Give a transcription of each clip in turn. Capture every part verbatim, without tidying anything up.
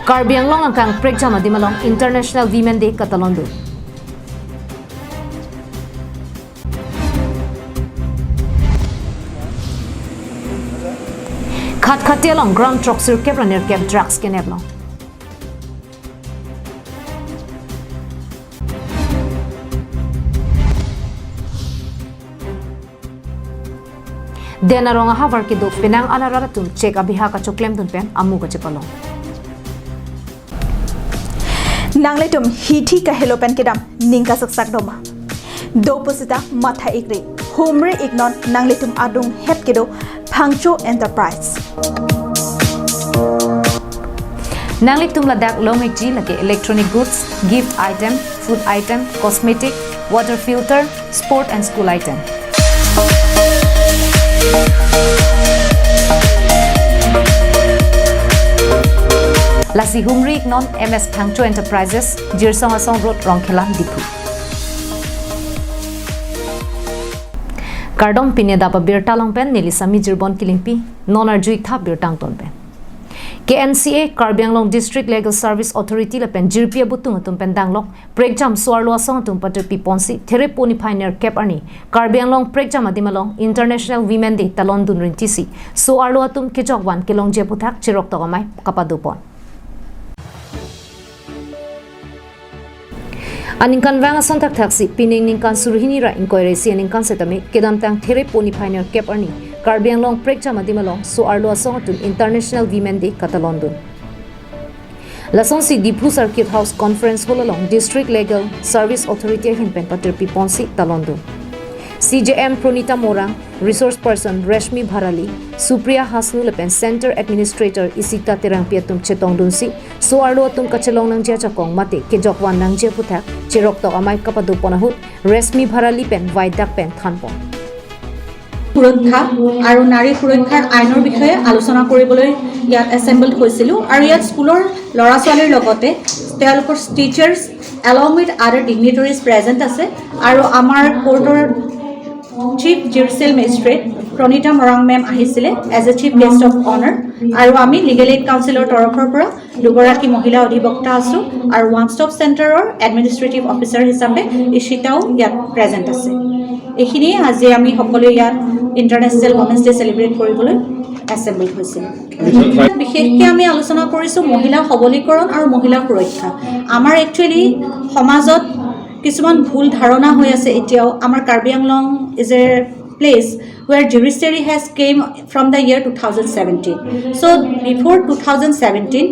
Karbi Anglong angkang prekjam adim along International Women Day katalondun. Khatkhati along gram throksi kep ra nerkep drugs kenep long. Den arong ahavar kedo penang an arat atum chek abiha kachoklemdun pen amu kachepalong. Nanglitum hithi kahelo pen kedam ning kasaksak doma. Do pusita matha ikri, humri iknon nanglitum adung het kedo Phangcho Enterprise. Nanglitum ladak long ikji lake electronic goods, gift item, food item, cosmetic, water filter, sport and school item. Lasi humri iknon M S Phangcho Enterprises, Jirsong Asong Road, Rongkhela, Diphu. Kardom, pini adap abirta along pen neli Sami Jirbon Kilingpi, non arju-ik tha birta angton pen. K N C A, Karbi Anglong District Legal Service Authority lapen jirpi abutung atum pen danglok prekjam so-arlo asong atum patirpi ponsi Therepo niphai nerkep arni Karbi Anglong prekjam adim along International Women Day talondun rintisi so-arlo atum kejokvan kelongji aphuthak cheroktok amei kapadopon. Aningkanvang ason thakthaksi pining ningkan suri hini ra ingkoi ra isi aningkan setame kedamtang Therepo niphai nerkep arni Karbi Anglong prekjam adim along so-arlo asong atum International Women Day katalondun. Lasonsi Diphu Circuit House Conference Hall along District Legal Service Authority ahin pen patirpi ponsi talondun. C J M Pranita Morang, Resource Person Reshmi Bharali, Supriya Hasnu lapen Center Administrator Isita Terangpi atum chetongdunsi so-arlo atum kachelong nangji ajakong mate kejokvan nangji aphuthak cheroktok amei kapadopon ahut Reshmi Bharali pen vaidak pen thanpon. সুৰক্ষা আৰু নাৰী সুৰক্ষাৰ আইনৰ বিষয়ে আলোচনা কৰিবলৈ ইয়াত এছেম্বল হৈছিলোঁ আৰু ইয়াত স্কুলৰ ল'ৰা ছোৱালীৰ লগতে তেওঁলোকৰ teachers along with other dignitaries present আছে আৰু আমাৰ কোৰ্টৰ চিফ জুডিচিয়েল মেজিষ্ট্ৰেট প্ৰণীতা মৰাং মেম আহিছিলে as a chief guest of অনাৰ আৰু আমি লিগেল এইড কাউন্সিলৰ তৰফৰ পৰা দুগৰাকী মহিলা অধিবক্তা আছো আৰু ওৱান ষ্টপ চেণ্টাৰৰ এডমিনিষ্ট্ৰেটিভ অফিচাৰ হিচাপে ইশিতাও ইয়াত প্ৰেজেণ্ট আছে। এইখিনিয়ে আজি আমি সকলোৱে ইয়াত ইণ্টাৰনেশ্যনেল ৱমেন্স ডে চেলিব্ৰেট কৰিবলৈ এছেম্বল হৈছিলোঁ। বিশেষকৈ আমি আলোচনা কৰিছোঁ মহিলা সবলীকৰণ আৰু মহিলা সুৰক্ষা। আমাৰ একচুৱেলি সমাজত কিছুমান ভুল ধাৰণা হৈ আছে এতিয়াও। আমাৰ কাৰ্বি Anglong is a place where judiciary has came from the year two thousand seventeen. So before two thousand seventeen,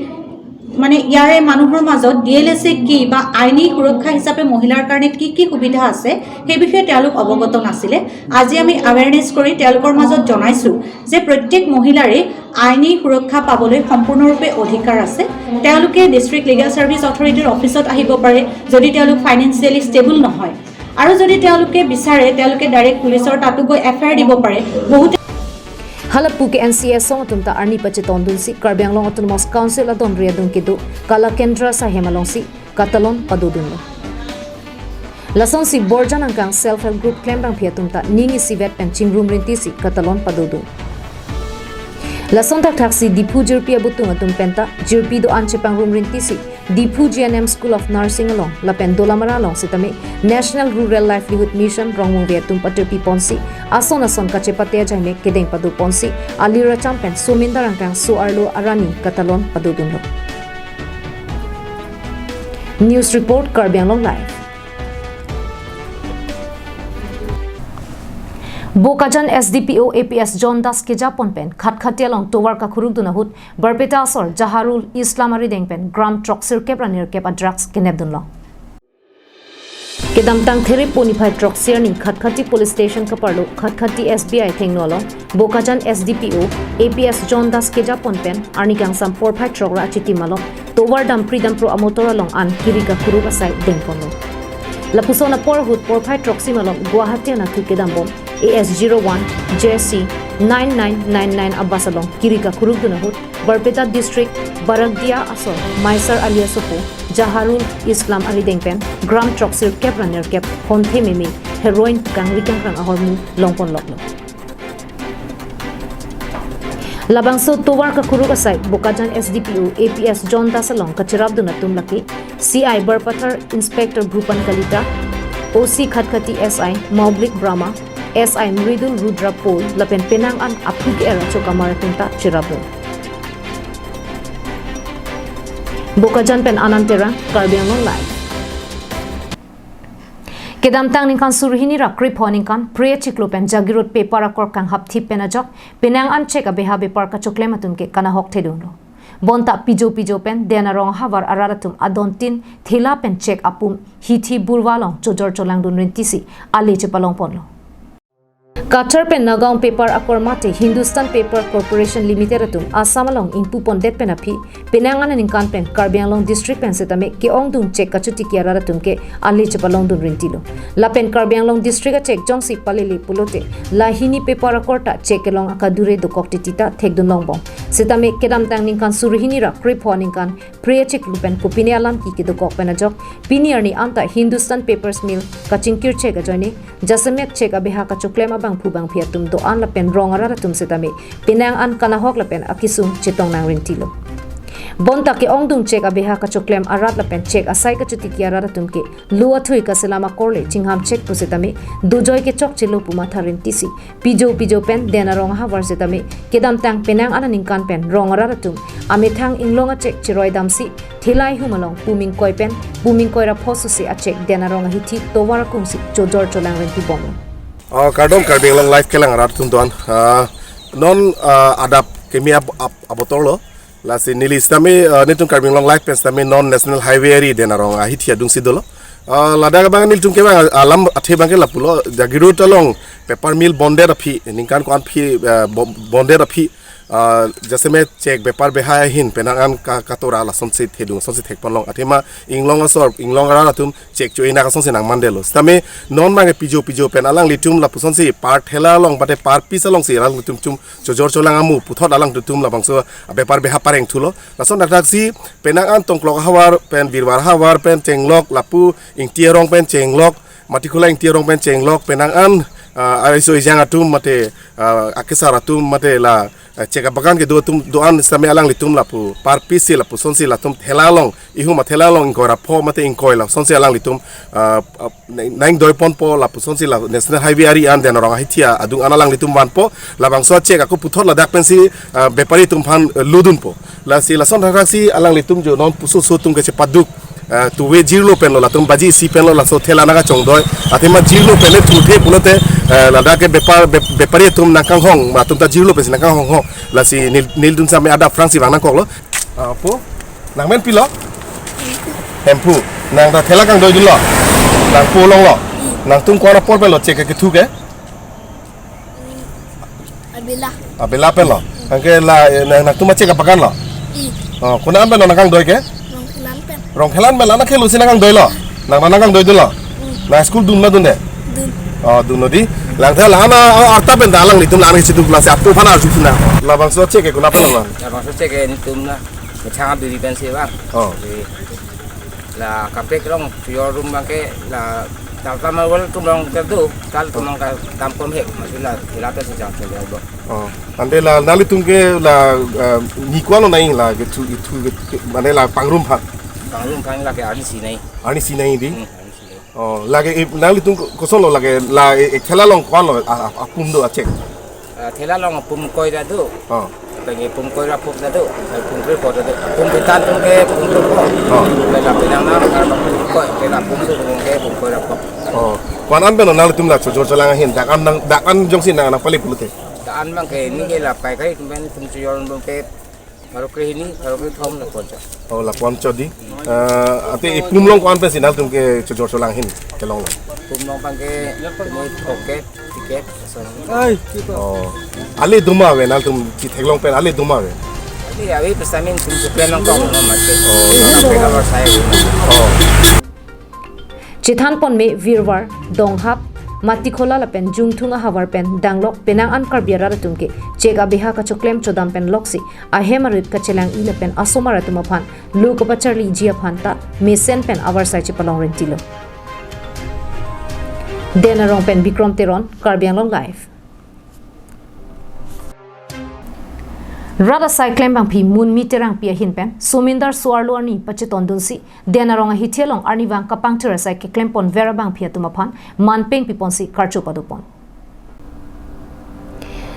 মানে ইয়াৰে মানুহৰ মাজত ডি এল এছ এ কি বা আইনী সুৰক্ষা হিচাপে মহিলাৰ কাৰণে কি কি সুবিধা আছে সেই বিষয়ে তেওঁলোক অৱগত নাছিলে। আজি আমি আৱেৰনেছ কৰি তেওঁলোকৰ মাজত জনাইছোঁ যে প্ৰত্যেক মহিলাৰে আইনী সুৰক্ষা পাবলৈ সম্পূৰ্ণৰূপে অধিকাৰ আছে। তেওঁলোকে ডিষ্ট্ৰিক্ট লিগেল ছাৰ্ভিচ অথৰিটিৰ অফিচত আহিব পাৰে যদি তেওঁলোক ফাইনেন্সিয়েলি ষ্টেবল নহয়। আৰু যদি তেওঁলোকে বিচাৰে, তেওঁলোকে ডাইৰেক্ট পুলিচৰ তাতো গৈ এফ আই আৰ দিব পাৰে। বহুতে Halapu K N C A asong atum ta arni pachetongdunsi Karbi Anglong Autonomous Council adonri adung kedo Kala Kendra Sahem alongsi katalon padodunlo. Lasonsi Borjan angkang Self Help Group klemrangphi atum ta ning isivet pen chingrum rintisi katalon padodun. Lason thakthaksi Diphu jirpi abutung atum penta jirpi do-an chepangrum rintisi Diphu G N M School of Nursing along lapen Dolamara along setame National Rural Livelihood Mission rongmungve atum patirpi ponsi ason ason kachepate ajaimek kedeng pado ponsi alir acham pen Somindar angkang so-arlo arni katalon padodunlo. News report, Karbi Anglong Live. Bokajan S D P O A P S John Das kejapon pen Khatkhati along tovar kakhurukdun ahut Barpeta asor Jaharul Islam arideng pen gram throksi kep ra nerkep a drugs kenepdunlo. Kedamtang Therepo niphai throksi arni Khatkhati Police Station kaparlo Khatkhati S B I thengno along Bokajan S D P O A P S John Das kejapon pen arni kangsam porphai throk ra achitim along tovar dampri dampro amotor along an kiri kakhuruk asai dengponlo. Lapuson apor ahut porphai throksi malom Guwahati anatthu kedambom A S zero one J C nine nine nine nine abus along kiri kakhurukdun ahut Barpeta District Barakdia asor Maisar ali asopo Jaharul Islam arideng pen gram throksi kep ra nerkep honthe meme heroin kangri kangrang ahormu longponloklo. Labangso tovar kakuruk asai Bokajan S D P O A P S John Das along kachirapdun atum lake C I Barpathar, Inspector Bhupan Kalita, O C Khatkhati S I Maublik Brahma, S I Mridul Rudra Paul lapen penang an aphu ke-er achokamar atum ta chirapdun. Bokajan pen Anand Terang, Karbi Anglong Live. Kedamtang ningkan suri hini ra krepho aningkan Phre achiklo pen Jagiroad paper akor kanghapthip pen ajok penang an chek abeha bepar kachoklem atum ke kanahok thedunlo. Bonta pijo pijo pen Den Arong ahavar arat atum adontin thela pen chek apum hithi burva along chojor cholangdun rintisi ale chepalongponlo. Cachar pen Nagaon paper akor mate Hindustan Paper Corporation Limited atum Assam along ingpupondet pen aphi penang an aningkan pen Karbi Anglong district pen setame ke-ongdung chek kachotiki arat atum ke ale chepalongdun rintilo. Lapen Karbi Anglong district achek jongsi palele pulote la hini paper akor ta chek kelong akadure dokok titi ta thekdun longbom. Setame kedamtang ningkan suri hini ra krepho aningkan Phre achiklo pen kopine alam ki kedokok pen ajok pini arni anta Hindustan Papers Mill kachingkir chek ajoine jasemet chek abeha kachoklem abangphu bangphi atum do-an lapen rong arat atum setame penang an kanahok lapen akesung chetong nang rintilo. Bonta ke-ongdung chek abeha kachoklem arat lapen chek asai kachotiki arat atum ke lo athui kaselam akorle chingham chek pu setame dojoi kechokchelo pu matha rintisi pijo pijo pen Den Arong ahavar setame kedamtang penang an aningkan pen rong arat atum amethang inglong achek chiroi damsi thela ihum along pum ingkoi pen pum ingkoi ra pho susi achek Den Arong ahithi tovar akungsi chojor cholang rintibomlo. Oh, kardom Karbi Anglong Live kelang arat atum do-an. Ah, non, ah, adap kemi ab, ab, abotor lo. Lasi neli setame, ah, netum Karbi Anglong Live pen setame non National Highway ari Den Arong ahithi adungsi dolo. Ah, ladak abang nelitum ke bang alam athe abang ke lapulo Jagiroad along paper mill bondet aphi ningkan ko-an aphi, ah, bo-, bondet aphi, ah, jasemet chek bepar beha ahin penang an ka, katora lasonsi thedung lasonsi thekponlong athema inglong asor inglong arat atum chek cho-e nang asonsi nangmandetlo. Setame non abang ke pijo pijo pen alanglitum lapusonsi per thela along mate per piece alongsi alanglitum chum chojor cholang amu puthot alangtum labangso bepar beha pareng thulo. Lason thakthak si penang an Tongklok ahavar pen Birwar ahavar pen chenglok lapu Ingti arong pen chenglok, Matikhola Ingti arong pen chenglok penang an, ah, ariso ejang atum mate, ah, akesar atum mate la, ah, chek abagan kedo atum do-an setame alanglitum lapu per piece si lapusonsi latum thela along ihum athela along ingkoi ra pho mate ingkoi lasonsi alanglitum, ah, ah, nang, nangdoiponpo lapusonsi la National Highway ari an Den Arong ahithi adung an alanglitum vanpo labangso chek ako puthot ladak pensi, ah, bepari atum aphan, eh, lodunpo. Lasi lason thakthak si alanglitum jo non puso so atum kachepaduk, ah, tuve jirlo penlo latum baji isi penlo laso thela nangkachongdoi. Athema jirlo penle thurthe pulote, eh, ladak ke bepar, be-, bepari atum nangkanghong, atum ta jirlo pensi nangkanghong ho. Lasi nel-, nelitum setame adap aphrangsi vang nangkoklo. Ah, po? Nangmen pilo? Hemphu. Nang ta thela kangdoidunlo? Nang po longlo? Nangtum ko-an apor penlo chek ke kethu ke? Abela. Abela penlo? Anke la, eh, nang, nangtum achek abagan lo? I. Oh, konat an penlo nangkangdoi ke? Rongkhelan pen. Rongkhelan pen la nangkhelu si nangkangdoilo? Nang ta nangkangdoidunlo? Mm. Nang school dun ma dunde? Dun. Oh, dunlo di. Langthe la-an, oh, arta pen ta alanglitum la-an kachiduk lasi apo aphan arju sina. Labangso chek ke konat pen lo? Labangso chek ke netum la mechang abiri pensi vang. Oh. Di la kaprek along chojor rum abang ke la tal ta marwal atum along kedo, tal atum along kedam kom he, masi la thela pensi jang chojor bo. Oh. Ante la nanglitum ke la, eh, ni ko-an lo nai la kethu, kethu ke, ke, mane la pangrum aphan? Pangrum aphan lake arnisi nai. Arnisi nai di? Hmm, arnisi nai. Oh, lake, eh, nanglitum ko-, kosonlo lake la, eh, eh, thela along ko-an lo, ah, ah, apum do achek? Ah, thela along apum ingkoi ra do. Oh. Penang apum ingkoi ra pho ra do. Apum krepho ra do. Apum ketan atum ke apum krepho. Oh. Penang penang na, ah, apum ingkoi, penang apum do atum ke apum ingkoi ra pho. Oh. Ko-an an penlo nanglitum la chojor cholang ahin, dak an nang, dak an jongsi nang nangpale pulote? Dak an abang ke neli ke la pai kai atum pen atum chojor atum ke pharo krehini, pharo krethom la poncho. Oh, la poncho di. Eh, ante ipum along ko-an pensi nanglitum ke chojor cholang ahin kelonglo? Ipum along abang ke, kemi pocket, ticket, lason. Oh. Ale do ma ave nanglitum chitheklong pen ale do ma ave? Ale ave pu setame netum chepleng nangkok lo mati. Oh. Chepleng nangkok lo sai. Oh. Chethanpon me Birwar, Donghap, Matikhola lapen Jungthung ahavar pen danglok penang an Karbi arat atum ke chek abeha kachoklem chodam pen loksi ahem arit kachelang-i lapen asomar atum aphan lo kapacharliji aphan ta mesen pen avarsai chepalong rintilo. Den Arong pen Bikrom Teron, Karbi Anglong Live. Rat asai klembangpi Munmi Terangpi ahin pen Somindar so-arlo arni pachetondunsi, Den Arong ahithi along arnivang kapangthir asai keklempon ver abangpi atum aphan manpeng piponsi karcho padopon.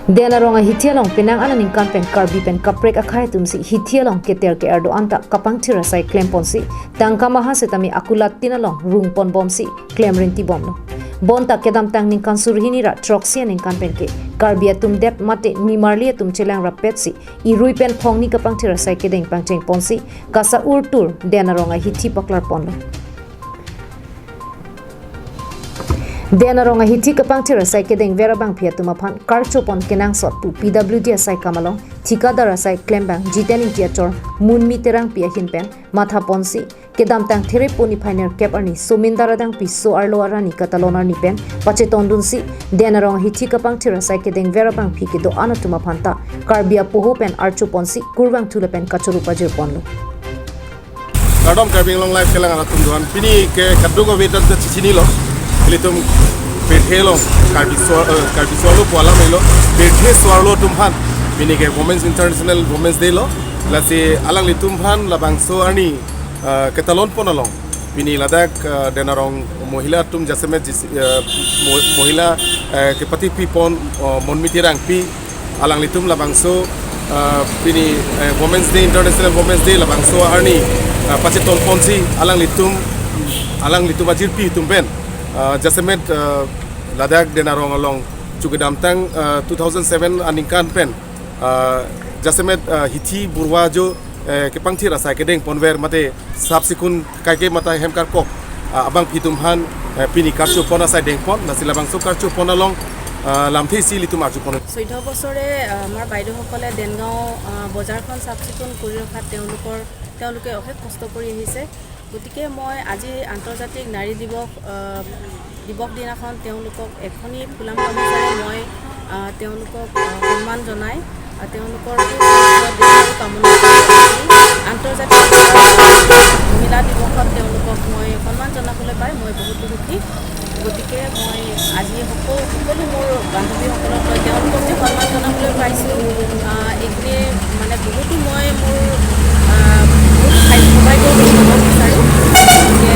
Den Arong ahithi along penang aningkan pen Karbi pen kaprek akhei atumsi hithi along keter ke-er do-an ta kapangthir asai klemponsi, tangka maha setame akulat tin along rungponbomsi klem rinti bomlo. Bonta kedamtang ningkan suri hini ra throksi aningkan pen ke Karbi atum det mate nimarli atum chelang rappetsi irui pen phongni kapangthir asai kedeng pangchengponsi kasa-urtur Den Arong ahithi paklarponlo. Den Arong ahithi kapangthir asai kedeng ver abangpi atum aphan karchopon kenangsot pu P W D asai kam along thikadar asai klembang Jiten Ingti achor Munmi Terangpi ahin pen mathaponsi, kedamtang Therepo niphai nerkep arni Somindar adangpi so-arlo arni katalon arni pen pachetondunsi, Den Arong ahithi kapangthir asai kedeng ver abangpi kedo-an atum aphan ta Karbi apoho pen archoponsi kurvangthu lapen kachoro pajirponlo. Kardom Karbi Anglong Live kelang atum do-an. Pini ke kadokave ta chichinilo. Ilitum pirthe along Karbi so-, eh, Karbi so-arlo pu alam ilo. Pirthe so-arlo atum aphan pini ke Women's International Women's Day lo. Lasi alanglitum aphan labangso arni, eh, ketalonpon along pini ladak, eh, Den Arong mohila atum jasemet jis-, eh, mo-, mohila, eh, kepatipipon, eh, Munmi Terangpi, alanglitum labangso, eh, pini, eh, Women's Day, International Women's Day labangso arni, eh, pachetonponsi alanglitum, alanglitum ajirpi atum pen, eh, jasemet, eh, ladak Den Arong along chu kedamtang, eh, two thousand seven aningkan pen, eh, jasemet, eh, hithi burwa jo, eh, kepangthir asai kedengponver mate sub-sequence kaike mate hem karkok, ah, abangpi atum aphan, eh, pini karchopon asai dengpon, lasi labangso karchopon along, ah, lamthe isi ilitum arjupon. চৈধ্য বছৰে, আহ, আমাৰ বাইদেউসকলে দেনগাঁও, আহ, বজাৰখন চাফ চিকুণ কৰি ৰখাত তেওঁলোকৰ, তেওঁলোকে অশেষ কষ্ট কৰি আহিছে। গতিকে মই আজি আন্তৰ্জাতিক নাৰী দিৱস, আহ, দিৱস দিনাখন তেওঁলোকক এখনি ফুলাম গামোচাৰে মই, আহ, তেওঁলোকক, আহ, সন্মান জনাই, আহ, তেওঁলোকৰ সুস্বাস্থ্য দীৰ্ঘায়ু কামনা কৰি আন্তৰ্জাতিক মহিলা দিৱসত তেওঁলোকক মই সন্মান জনাবলৈ পাই মই বহুতো সুখী। গতিকে মই আজি সকলো, সকলো মোৰ বান্ধৱীসকলক লৈ তেওঁলোকক যে সন্মান জনাবলৈ পাইছোঁ, আহ, এইখিনি মানে বহুতো মই মোৰ, আহ, বহুত ঠাইত সৌভাগ্য বুলি ক'ব বিচাৰোঁ। গতিকে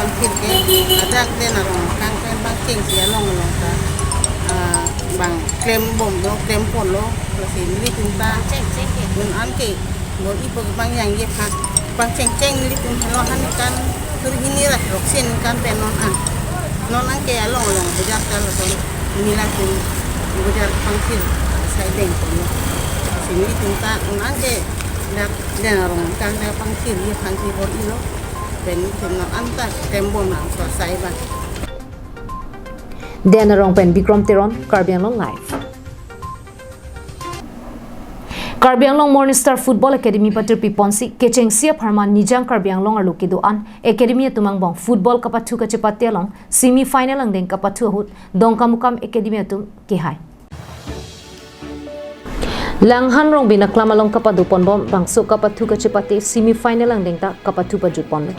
Pangthir ke, ladak Den Arong kangklem pangchengsi along along ta, ah, bang klembomlo, klemponlo, lasi nelitum ta, un-an ke, bor-ipo ke bang yang ye pha, pangchengcheng nelitum halo aningkan suri hini ra throksi aningkan pen non an. Non an ke along along bojar ta lason, nelitum bojar pangthir asai dengponlo. Lasi nelitum ta, un-an ke, dak Den Arong kangklem pangthir ye phansi bor-ilo. Pen nelitum non an ta klembom nangso asai abang. Den Arong pen Bikram Teron, Karbi Anglong Live. Karbi Anglong Morning Star Football Academy patirpiponsi, kechengsi apharman Nijang Karbi Anglong arlo kedo-an Academy atum angbong football kapathu kachepate along semi final angdeng kapathu ahut Dongkamukam Academy atum kehai. Langhan Rongbin aklam along kapadoponbom bangso kapathu kachepate semi final angdeng ta kapathu pajutponlo.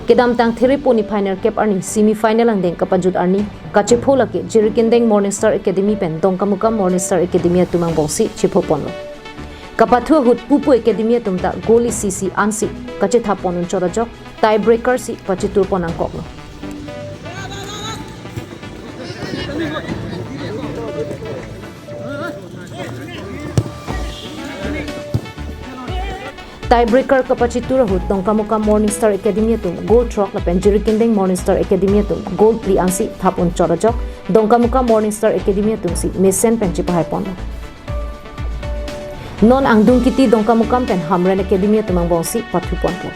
Kedamtang Therepo niphai nerkep arni semi final angdeng kapajut arni kachepho lake Jirikindeng Morning Star Academy pen Dongkamukam Morning Star Academy atum angbongsi chephoponlo. Kapathu ahut pupu Academy atum ta goal isi isi ansi kachethapon unchot ajok tie breaker si pachiturpon nangkoklo. Tie breaker kapachitur ahut Dongkamukam Morning Star Academy atum goal throk lapen Jirikindeng Morning Star Academy atum goal phli ansi thap unchot ajok Dongkamukam Morning Star Academy atumsi mesen pen chepahaiponlo. Non angdung kiti Dongkamukam pen Hamren Academy atum angbongsi pathuponpo.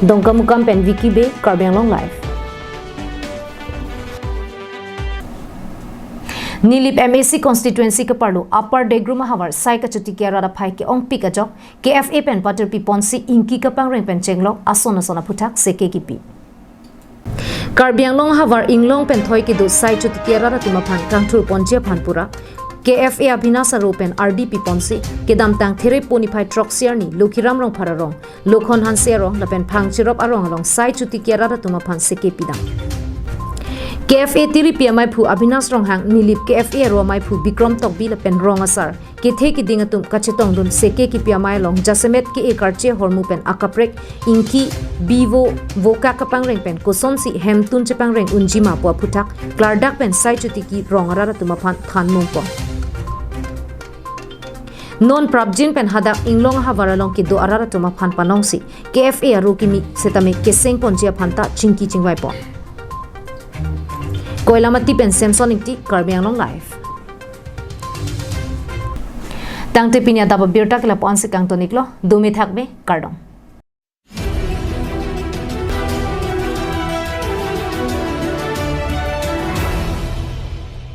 Dongkamukam pen Vicky Bey, Karbi Anglong Live. Nilip M A C constituency keparlo Upper Degrum ahavar sai kachotiki arat aphai ke-ongpik ajok K F A pen patirpiponsi ingki kapangreng pen chenglok ason ason aphuthak seke kipi. Karbi Anglong ahavar inglong pen thoi kedo sai chotiki arat atum aphan kangthurponji aphan pura K F A abinas aro pen ardi piponsi, kedamtang Therepo niphai throksi arni Lokhiram Rongphar arong, Lokhon Hanse arong lapen Phangcherop arong along sai chotiki arat atum aphan seke pidam. K F A tiripi amaiphu Abhinas Ronghang, Nilip K F A aro amaiphu Bikrom Tokbi lapen rong asar kethe kiding atum kachetongdun seke kipi amei along jasemet ke-e karche ahormu pen akaprek ingki bivo voka kapangreng pen kosonsi hemtun chepangreng unjima pu aphuthak klardak pen sai chotiki rong arat atum aphan than mungpon. Non prapjin pen hadak Inglong ahavar along kedo arat atum aphan panongsi K F A aro kimi setame kesengponji aphan ta chingki chingvaipon. Koilamati pen Samson Ingti, Karbi Anglong Live. Tangte pini adap abirta ke lapu-an si kangton-iklo, dome thakme, kardom.